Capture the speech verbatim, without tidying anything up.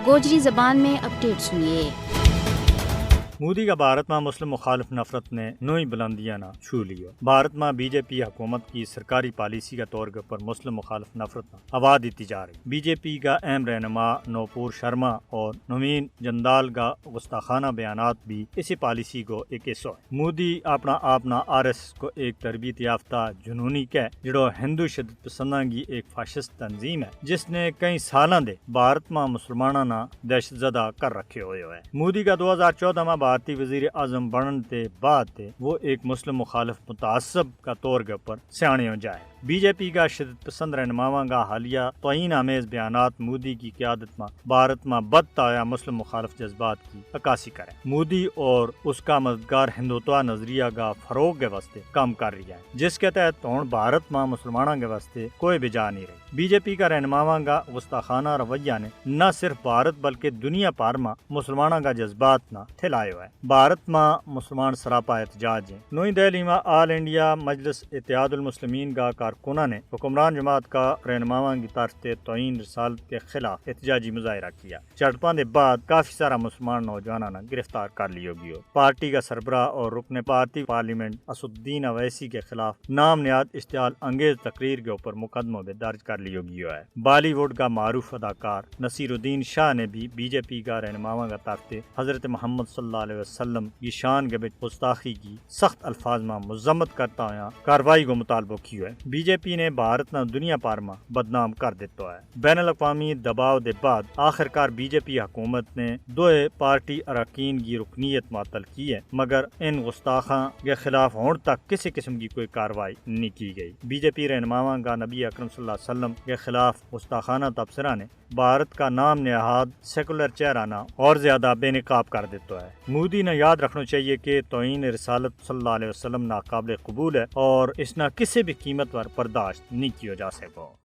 گوجری زبان میں اپڈیٹ سنیے۔ مودی کا بھارت ما مسلم مخالف نفرت نے نوئی بلندیاں نا چھو لیو۔ بھارت ما بی جے پی حکومت کی سرکاری پالیسی کا طور کے اپر مسلم مخالف نفرت نا ہوا دیتی جا رہی۔ بی جے پی کا اہم رہنما نوپور شرما اور نوین جندال کا گستاخانہ بیانات بھی اسی پالیسی کو ایک حصو ہے۔ مودی اپنا آپ نا آر ایس ایس کو ایک تربیت یافتہ جنونی کہہ جڑو ہندو شدت پسنداں کی ایک فاشسٹ تنظیم ہے، جس نے کئی سالاں دے بھارت ما مسلماناں نا دہشت زدہ کر رکھے ہوئے ہوئے۔ مودی کا دو ہزار چودہ ما بھارتی وزیر اعظم بنن تے بعد تے وہ ایک مسلم مخالف متعصب کا طور کے اپر سیانے ہو جائے۔ بی جے پی کا شدت پسند رہنماواں کا حالیہ توہین آمیز بیانات مودی کی قیادت ما بھارت ما بدتا ہویا مسلم مخالف جذبات کی عکاسی کریں۔ مودی اور اس کا مددگار ہندوتوا نظریہ کا فروغ کے واسطے کم کر رہی ہے، جس کے تحت ہن بھارت ما مسلماناں کے واسطے کوئی بھی جا نہیں رہی۔ بی جے پی کا رہنماواں کا گستاخانہ رویہ نے نہ صرف بھارت بلکہ دنیا پار ما مسلماناں کا جذبات نا تھلایو ہے۔ بھارت ما مسلمان سراپا احتجاج ہیں۔ نوئی دہلی ما آل انڈیا مجلس اتحاد المسلمین کا کارکناں نے حکمران جماعت کا رہنماواں کی طرف تے توہین رسالت کے خلاف احتجاجی مظاہرہ کیا۔ جھڑپاں دے بعد کافی سارا مسلمان نوجواناں نا گرفتار کر لیو گیو۔ پارٹی کا سربراہ اور رکن پارٹی پارلیمنٹ اسدالدین اویسی کے خلاف نام نہاد اشتعال انگیز تقریر کے اپر مقدمو بھی درج کر لیو گیو ہے۔ بالی ووڈ کا معروف اداکار نصیر الدین شاہ نے بھی بی جے پی کا رہنماواں کا طرف تے حضرت محمد صلی اللہ علیہ وسلم کی شان کے بچ گستاخی کی سخت الفاظ ما مذمت کرتا ہویا کارروائی کو مطالبو کیو ہے۔ بی جے پی نے بھارت نا دنیا پار ما بدنام کر دیتو ہے۔ بین الاقوامی دباؤ دے بعد آخرکار بی جے پی حکومت نے دوئے پارٹی اراکین کی رکنیت معطل کی ہے، مگر ان گستاخاں کے خلاف ہن تک کسی قسم کی کوئی کارروائی نہیں کی گئی۔ بی جے پی رہنماواں کا نبی اکرم صلی اللہ علیہ وسلم کے خلاف گستاخانہ تبصرہ نے بھارت کا نام نہاد سیکولر چہرہ نا اور زیادہ بے نقاب کر دیتو ہے۔ مودی نا یاد رکھنو چاہیے کہ توہین رسالت صلی اللہ علیہ وسلم ناقابل قبول ہے اور اس نا کسی بھی قیمت پر برداشت نہیں کیو جا سکو۔